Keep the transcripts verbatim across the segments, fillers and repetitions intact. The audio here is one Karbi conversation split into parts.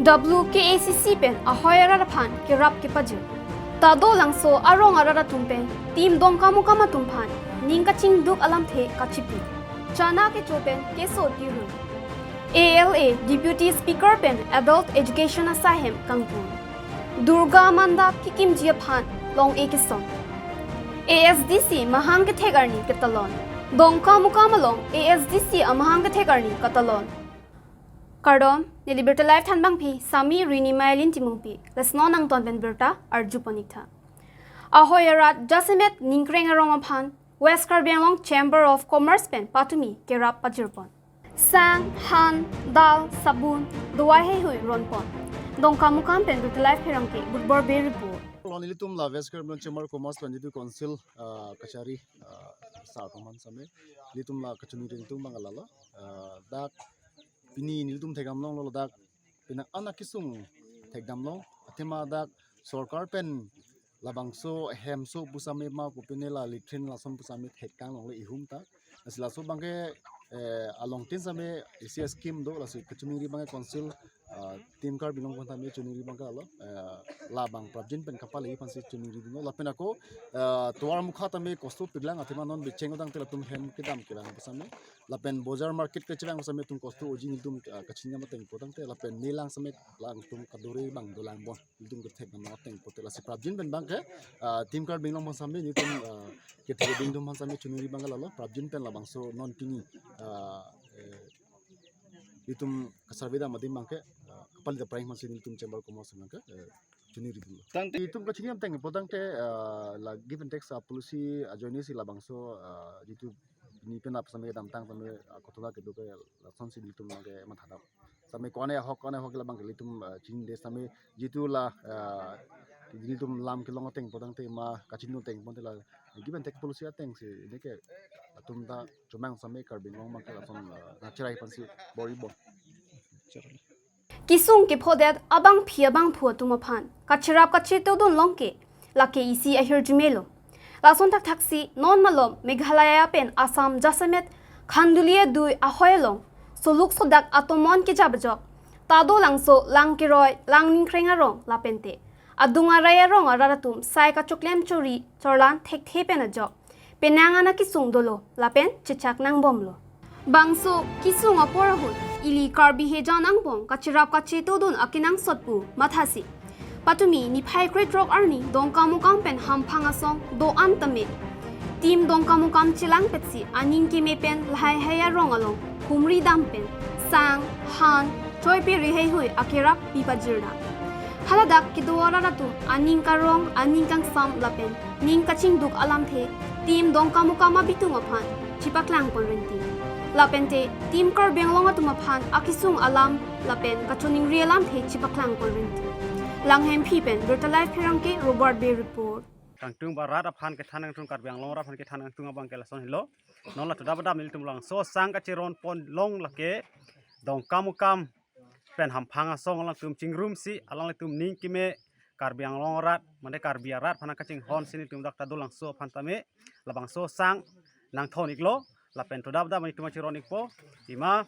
W K A C C pen ahoi arat aphan kerap kepajir. Ta dolangso arong arat atum pen Team Dongkamukam atum aphan ning kachingduk alamthe kachipi. Chana kecho pen keso tirun. A L A Deputy Speaker pen Adult Education asai ahem kangpon. Durga Manda kekimji aphan long-e keson. A S D C mahang kethek arni ketalon. Dongkamukam along A S D C amahang kethek arni katalon. Kardom, neli Birta Live thanbangpi, Sami Rini Mailin Timungpi, lason nangton pen birta arjupon-iktha. Ahoi arat jasemet ningkreng arong aphan, West Karbi Anglong Chamber of Commerce pen patumi kerap pajirpon. Sang, han, dal, sabun, dawai heihui ronpon. Dongkamukam pen Birta Live pherangke, Budbor Bey report. Lo nelitum la West Karbi Anglong Chamber of Commerce pen jitu council, ah, kachari, ah, sar kaman same. Nelitum la kachiningri atum abang lalo. Ah, dak pini nelitum thekdam longlo dak pini anak kesung thekdam long. Athema dak sorkar pen labangso hemso pusame ma kopine la latrine lason pusame thektang longle ihum ta. Lasi laso abangke, eh, alongtin same isi scheme do, lasi kachiningri abangke council, ah, Team Karbi Anglong aphan tame chiningri abangke lo, eh, labang prapjin pen kapale aphansi chiningri dunlo lapen ako, eh, tovar mukha tame kosto pidlang athema non bicheng odang te latum hem kedam kelang pusame lapen bojar market kechevang pusame atum kosto oji nelitum, eh, kachiningri ateng potangte lapen nelang same langtum kadore abang dolang bon. Nelitum kethek nama ateng pote lasi prapjin pen abangke, ah, Team Karbi Anglong aphan same nelitum, ah, kethek ding atum aphan same chiningri abangke lalo prapjin pen labangso non pini, ah, eh, nelitum kasurvey dam adim abangke, ah, kapali ta prank aphansi nelitum Chamber of Commerce abangke, eh, chiningri dunlo. Tangte nelitum kachiningri ateng potangte, ah, la give and take, ah, policy ajoinesi labangso, ah, jitu pini penap same damtang same, ah, kothola kedo ke lasonsi nelitum abangke mathadam. Same ko-an ahok, ko-an ahok labangke nelitum, ah, chinide same jitu la, ah, nelitum lam kelong ateng potangte ma kachinidun ateng pote la give and take policy atengsi neke atum ta chomang same Karbi Anglong abangke lason, ah, nachirai aphansi bor-ibom. Kesung kephodet abangpi abangphu atum aphan kacherap kachetodun longke, lake isi ahirjume lo. Lason thakthaksi non malom Meghalaya pen Assam jasemet Khanduli adui ahoi along soluk sodak atomon kejap ajok ta dolangso lang keroi, lang ningkreng arong lapente adung arai arong arat atum sai kachoklem chori chorlan thekthe pen ajok penang anak kesung dolo lapen chechak nangbomlo. Bangso kesung apor ahut ili Karbi hejan angbong kacherap kachetodun akenangsot pu mathasi patumi niphai krethrok arni Dongkamukam pen Hamphang asong do-an tame Team Dongkamukam chelangpetsi aning keme pen lahai hai arong along humri dam pen sang, han, choi pe ri heihui akerap pipajirnang. Haladak kedo arat atum aning karong, aning kangsam lapen ning kachingduk alamthe Team Dongkamukam abitung aphan chepaklang ponrinti. Lapente Team Karbi Anglong atum aphan akesung alam lapen kachiningri alamthe chepaklang ponrinti. Langhemphi pen Birta Live pherangke Robert Bey report. Kangtung ba rat aphan kethan kangtung, Karbi Anglong rat aphan kethan kangtung abangke lason helo. Non la toda badam nelitum labangso sang kacheron pon long lake Dongkamukam pen Hamphang asong alangtum chingrumsi alanglitum ning keme Karbi Anglong arat, mane Karbi arat aphan kachinghonsi nelitum dak ta dolangso aphan tame labangso sang nangthon-iklo, lapen toda badam nelitum kacheron-ikpo. Pima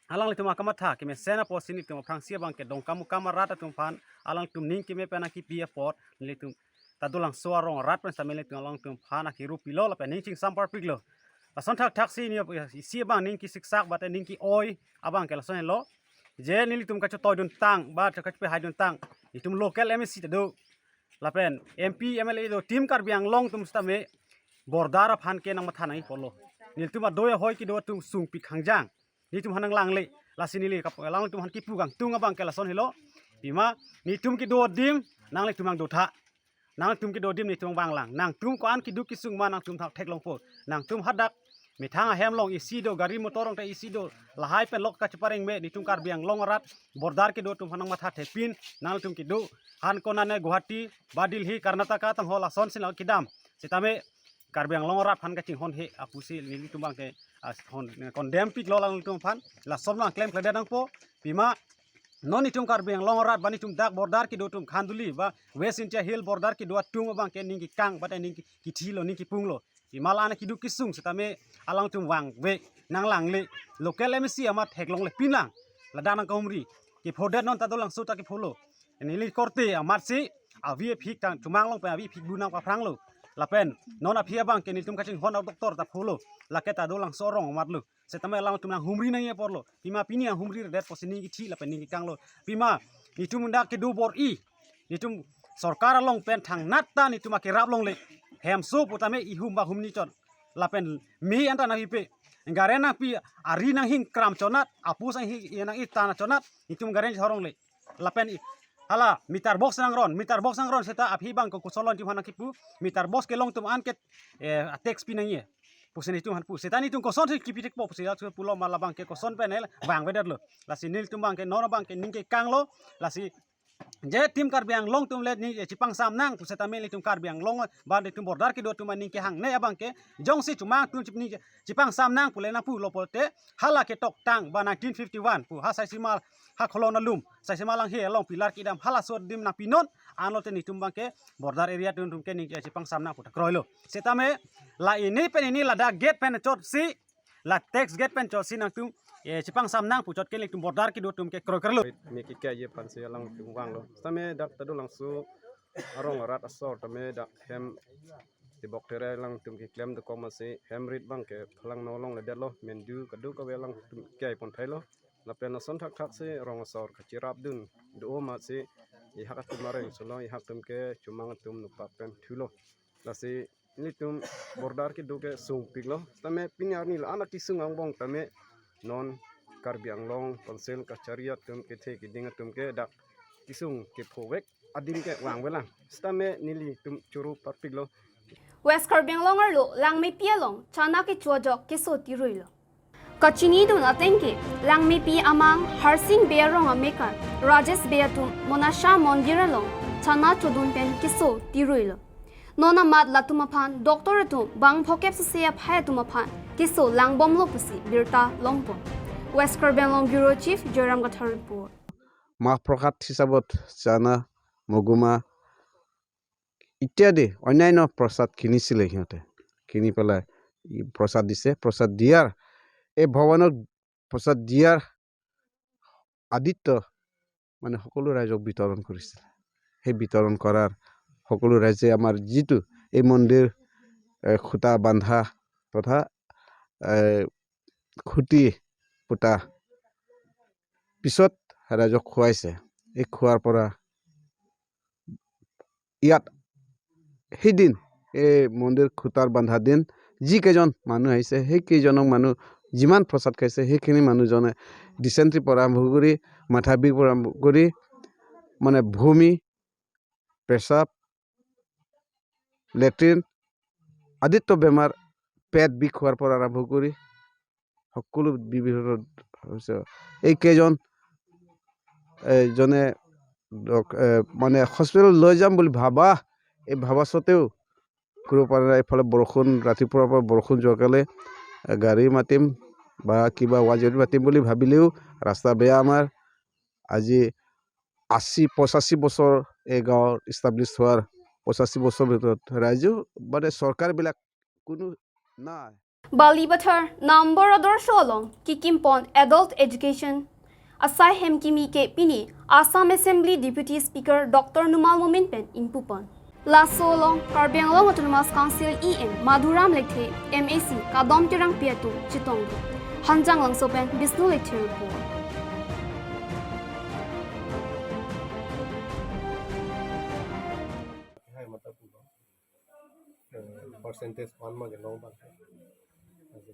alanglitum akamatha kemesen apotsi nelitum aphrangsi abangke Dongkamukam arat atum aphan alanglitum ning keme pen nangkipi apot nelitum ta dolangso arong arat pen same nelitum alanglitum aphan akiru pilo lapen ning chingsam parpiklo. Lason thakthaksi ne isi abang ning kesiksak bate ning ke-oi abangke lason helo. Je nelitum kachetoidun tang ba kachepehaidun tang, nelitum local M A C ta do lapen M P, M L A do, Team Karbi Anglong atum sitame border aphan ke nangmatha nangji apotlo. Nelitum adoi ahoi kedo atum sungpik hangjang nelitum aphan nanglangle. Lasi neli kap-, alanglitum aphan kipu kangtung abangke lason helo. Pima nelitum kedo adim nanglitum nangdotha. Nangtum kedo adim nelitum vanglang. Nangtum ko-an keduk kesung ma nangtum thak theklongpo. Nangtum hadak methang ahem along isi do, gari motor along ta isi do, lahai pen lok kachepareng me, nelitum Karbi Anglong arat border kedo atum aphan nangmatha thepin, nangtum kedo han konane Guwahati ba Delhi, Karnataka tangho lasonsi nang kedam. Sitame Karbi Anglong arat aphan kachinghon he apusi nelitum abangke, ah, hon, condemn piklo alanglitum aphan. Lason nangklemkledet nangpo. Pima non nelitum Karbi Anglong arat ba nelitum dak border kedo atum Khanduli ba West Jaintia Hill border kedo atum abangke ning kekang bate ning ke-, kethilo, ning kepunglo. Pima la-an keduk kesung sitame alangtum vangve, nanglangle, local M A C amat theklongle pinlang. Ladak nangkahumri. Kephodet non ta dolangso ta kepholo. Neli korte amatsi avi aphik tang chomang along pen avi aphik bunang paphranglo. Lapen non aphi abang ke nelitum kachinghon a-doctor ta pholo. Lake ta dolangso arong amatlo. Setame alangtum nanghumri nangji aporlo. Pima pini nanghumriredet pusi ning kithi lapen ning kekanglo. Pima nelitum dak kedo bor-i. Nelitum sorkar along pen thangnat ta nelitum akerap longle. Hemso putame ihum ba humni chot. Lapen me anta nangpipe. Garen nangpi, ari nanghingkram chonat, apus nanghi nang-itan chonat, nelitum garen chorong le. Lapen i-, hala meter box nangron, meter box nangron seta aphi abang ko kusolon chum hanang kipu, meter box kelong atum anke, eh, tax pi nangji. Pusi nelitum hanpu. Seta nelitum kosonsi kipi thekpo pusi la pulo ma labang ke koson pen el bang vedetlo. Lasi nelitum abang ke non abang ke ning kekanglo. Lasi je tim Karbi Anglong atum le ning, eh, chipangsam nang pu setame nelitum Karbi Anglong ba nelitum border kedo atum aning kehangne abang ke jongsi chomang atum chip ning chipangsam nang pule nangpulo pulote hala ketoktang ba nineteen fifty-one pu ha saisimal ha kholon alum saisimal langhe along pillar kedam halaso adim nangpinon anlote nelitum abang ke border area atum atum ke ning, eh, chipangsam nang pu ta kroilo. Setame la ini pen ini ladak gate pen chotsi la tax gate pen chotsi nangtum, eh, chipangsam nang pu chot ke nelitum border kedo atum ke kroi kroi lo. Me kikei aphansi alangtum vanglo. Setame dak ta dolangso arong arat asor tame dak hem tebok tere alangtum keklem dokok masi hem rit abang ke phalang no longledetlo. Mendu kadokave alangtum kei pon thailo. Lapen ason thakthak si arong asor kachirap dun do masi ihak atum areng sulo ihak atum ke chomang atum nupak pen thulo. Lasi nelitum border kedo ke sungpiklo. Setame pini arni la-an akesung angbong tame non Karbi Anglong Council kachari atum kethe keding atum ke dak kesung kephovek adim ke vangvelang. Setame nelitum choro parpiklo. West Karbi Anglong arlo Langmepi along chana kecho ajok keso tiruilo. Kachinidun ateng ke Langmepi amang Harsing Bey arong amekar Rajesh Bey atum Monasha Mondir along chana chodun pen keso tiruilo. Non amat latum aphan doctor atum bang phokep sese aphai atum aphan keso langbomlo pusi birta longpon. West Karbi Anglong Bureau Chief Joyram Kathar report. মাহ প্ৰসাদ হিচাপত চানা, মগুমা ইত্যাদি অন্যান্য প্ৰসাদ কিনিছিলে সিহঁতে। কিনি পেলাই ই প্ৰসাদ দিছে। প্ৰসাদ দিয়াৰ, এই ভৱনত প্ৰসাদ দিয়াৰ আদিত্য মানে সকলো ৰাইজক বিতৰণ কৰিছিলে। সেই বিতৰণ কৰাৰ সকলো ৰাইজে আমাৰ যিটো এই মন্দিৰ, এ, খুঁটা বান্ধা তথা, এ, খুঁটি পোতা পিছত ৰাইজক খুৱাইছে। এই খোৱাৰ পৰা ইয়াত সেইদিন এই মন্দিৰ খুঁটাৰ বান্ধা দিন যিকেইজন মানুহ আহিছে, সেইকেইজনক মানুহ যিমান প্ৰসাদ খাইছে, সেইখিনি মানুহজনে ডিচেণ্ট্ৰিৰ পৰা আৰম্ভ কৰি, মাথা বিষ পৰা আৰম্ভ কৰি, মানে ভূমি, পেচাব, লেট্ৰিন আদিত্য বেমাৰ, পেট বিষ হোৱাৰ পৰা আৰম্ভ কৰি সকলো বিভিন্ন হৈছে। এইকেইজন, এ, জনে ডক-, এ, মানে হস্পিটেল লৈ যাম বুলি ভাবা, এই ভাবা স্বত্বেও কৰিব পৰা নাই। এইফালে বৰষুণ, ৰাতিপুৱাৰ পৰা বৰষুণ যোৱা কাৰণে, এ, গাড়ী মাতিম বা কিবা ৱাজৰি মাতিম বুলি ভাবিলেও ৰাস্তা বেয়া আমাৰ। আজি আশী, পঁচাশী বছৰ এই গাঁৱৰ ইষ্টাব্লিছ হোৱাৰ, পঁচাশী বছৰ ভিতৰত ৰাইজেও মানে চৰকাৰবিলাক কোনো নাই। Balipathar Nambor Adorsho along kikimpon adult education asai hem kimi ke pini Assam Assembly Deputy Speaker Doctor Numal Momin pen ingpupon. Laso along Karbi Anglong Autonomous Council E M Madhuram Lekthe, M A C Kadom Terangpi atum chetongdun. Hanjanglangso pen Bisnu Lekthe report. Hai mata pulo. Eh, percentage one ma ke long bang.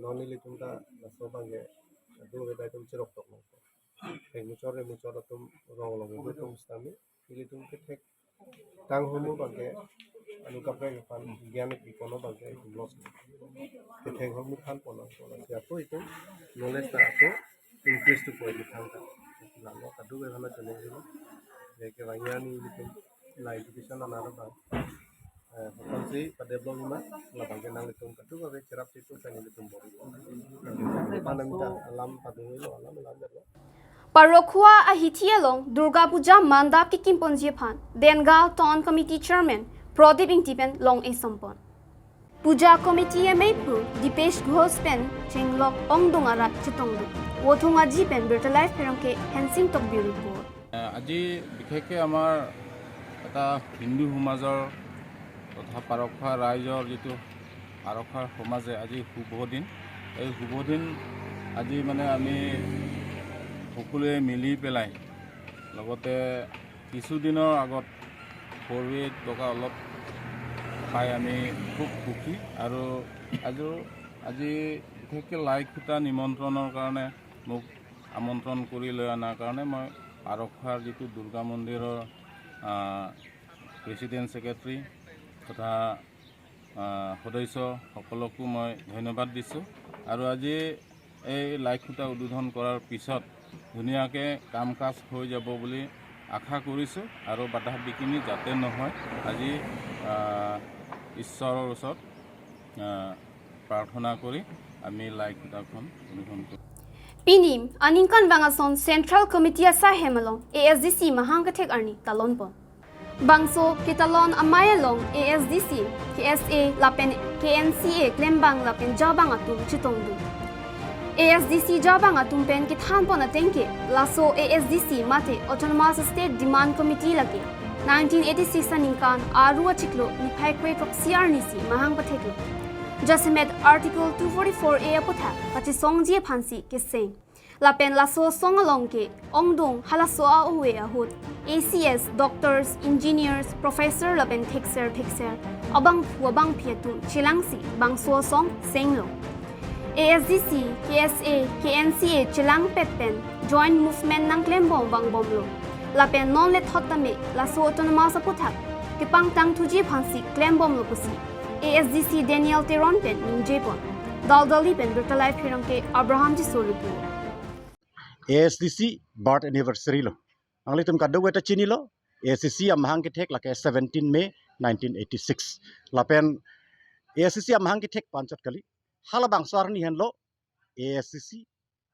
Non nelitum ta laso bang ke adu ke dai tum cherok tok long. Thek muchor re muchor atum rong long adu tum sitame nelitum ke thektang ahormu bang ke anu kaprek aphan gyan ke kono bang ke itum loss. Ke thek ahormu than pon nang pon. Siapo itum knowledge ta apo increase to poi di thang ta. Lalo kadu ke hana chole hilo. Ke ke bang yani itum la education la naro bang. Eh, konsep pa develop ma, la bang ke nanglitum kadu ke cherap situ kan itum bor. Pandang ta alam padung lo, alam alam lo. Parokhua ahithi along Durga Puja mandap kekimponji aphan Denga Town Committee Chairman Prodip Ingti pen long-e sampon. Puja committee M A পু দীপেশ Ghosh pen chenglok ongdung arat chetongdung. Vothung Aji pen Birta Live Pherangke Hensing Tokbi report. আজি বিশেষকৈ আমাৰ এটা হিন্দু সমাজৰ তথা পাৰখোৱা ৰাইজৰ যিটো পাৰখোৱা সমাজে আজি শুভ দিন, এই শুভ দিন আজি মানে আমি সকলোৱে মিলি পেলাই লগতে কিছুদিনৰ আগত ফ'ৰ ৱে টকা অলপ পাই আমি খুব সুখী। আৰু আজি, আজি বিশেষকৈ লাই খুটা নিমন্ত্ৰণৰ কাৰণে, মোক আমন্ত্ৰণ কৰি লৈ অনাৰ কাৰণে মই পাৰখোৱাৰ যিটো দুৰ্গা মন্দিৰৰ, আহ, প্ৰেচিডেণ্ট ছেক্ৰেটাৰী তথা, আহ, সদস্য সকলকো মই ধন্যবাদ দিছোঁ। আৰু আজি এই লাই খুটা উদ্বোধন কৰাৰ পিছত ধুনীয়াকৈ কাম কাজ হৈ যাব বুলি আশা কৰিছোঁ আৰু বাধা বিঘিনি যাতে নহয়, আজি, আহ, ঈশ্বৰৰ ওচৰত, আহ, প্ৰাৰ্থনা কৰি আমি লাই খুটাখন উদ্বোধন কৰিম। Pini aningkanvang ason Central Committee asai hem along A S D C mahang kethek arni talonpon. Bangso ketalon amei along A S D C, K S A lapen K N C A klembang lapen jabang atum chetongdung. A S D C jabang atum pen kethanpon atengke, laso A S D C mate Autonomous State Demand Committee lake nineteen eighty-six aningkan Aru achiklo niphai kre throksi arni si mahang patheklo. Jasemet Article two forty-four A aputhak kachesongji aphansi keseng. Lapen laso asong along ke ongdung halaso a-ove ahut A C S, doctors, engineers, professor lapen thekser thekser abangphu abangphi atum chelangsi bangso asong senglo. A S D C, K S A, K N C A chelangpet pen joint movement nangklembom vangbomlo. Lapen non lethot tame laso autonomous aputhak kepangtangthuji aphansi klembomlo pusi A S D C Daniel Teron pen ningjepon. Daldali pen Birta Live Pherangke Abraham Tisso report. A S D C birth anniversary lo. Nanglitum kadokave ta chinilo, A S D C amahang kethek lake seventeen May nineteen eighty-six. Lapen A S D C amahang kethek pu anchot kali. Halabangso arni henlo A S D C,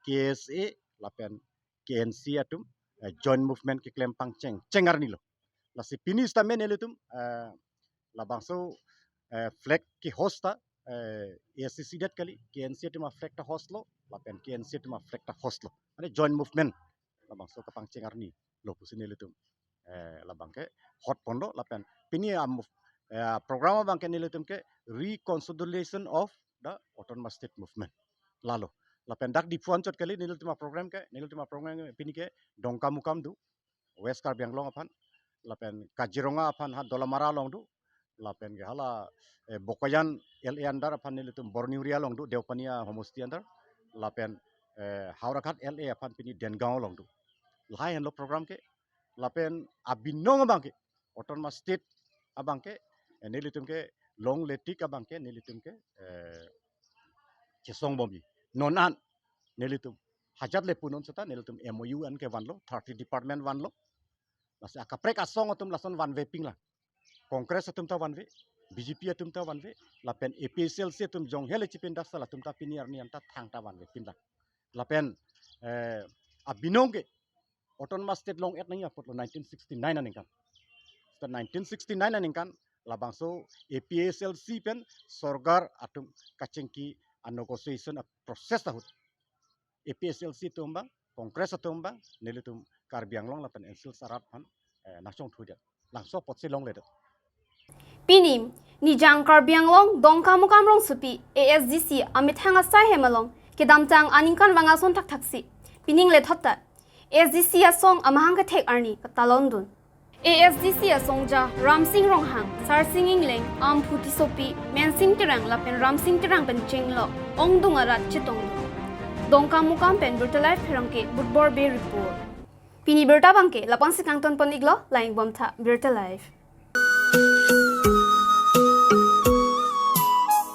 K S A lapen K N C atum, eh, joint movement keklem pangcheng cheng arni lo. Lasi pini sitame nelitum, eh, labangso, eh, flag ke-host ta, eh, A S D C det kali, K N C atum a-flag ta host lo, lapen K N C atum a-flag ta host lo. Mane joint movement labangso kapangcheng arni lo pusi nelitum, eh, labang ke hot ponlo lapen pini a mov-, eh, program abang ke nelitum ke Reconsolidation of the Autonomous State Movement. Lalo. Lapen dak Diphu anchot kali nelitum a-program ke, nelitum a-program ke pini ke Dongkamukam do, West Karbi Anglong aphan, lapen Kaziranga aphan ha Dolamara along do, lapen ke hala, eh, Bokajan L A under aphan nelitum Borniuri along do, Deopani ahomosti under, lapen, eh, Howraghat L A aphan pini Dengaon along do. Lahai henlo program ke, lapen abinong abang ke, Autonomous State abang ke, eh, nelitum ke longle tik abang ke, nelitum ke, eh, chesongbomji. Non an, nelitum hajat le punon seta, nelitum M O U an ke vanlo, thirty department vanlo. Lasi akaprek asong atum lason vanve pinglang. Congress atum ta vanve, B J P atum ta vanve, lapen A P H L C atum jong hele chipin dak sal atum ta pini arni anta thangta vanve pinglang. Lapen, eh, abinong ke Autonomous State long-et nangji apotlo nineteen sixty-nine aningkan. Seta nineteen sixty-nine aningkan labangso A P H L C pen sorkar atum kachingki a-negotiation a-process ahut A P H L C atum abang, Congress atum abang, nelitum Karbi Anglong lapen N C Hills arat aphan, eh, nangchongthudet. Langso apotsi longledet. Pini, Nijang Karbi Anglong, Dongkamukam rongsopi, A S D C amethang asai hem along kedamtang aningkanvang ason thakthaksi pining lethot ta A S D C asong amahang kethek arni katalondun. A S D C asongja Ramsing Ronghang, Sarsing Engleng, Amphu Tissopi, Mensing Terang lapen Ramsing Terang pen chenglok ongdung arat chetongdun. Dongkamukam pen Birta Live Pherangke Budbor Bey report. Pini birta abangke lapangsi kangtonpon-iklo, lang-ikbomtha Birta Live.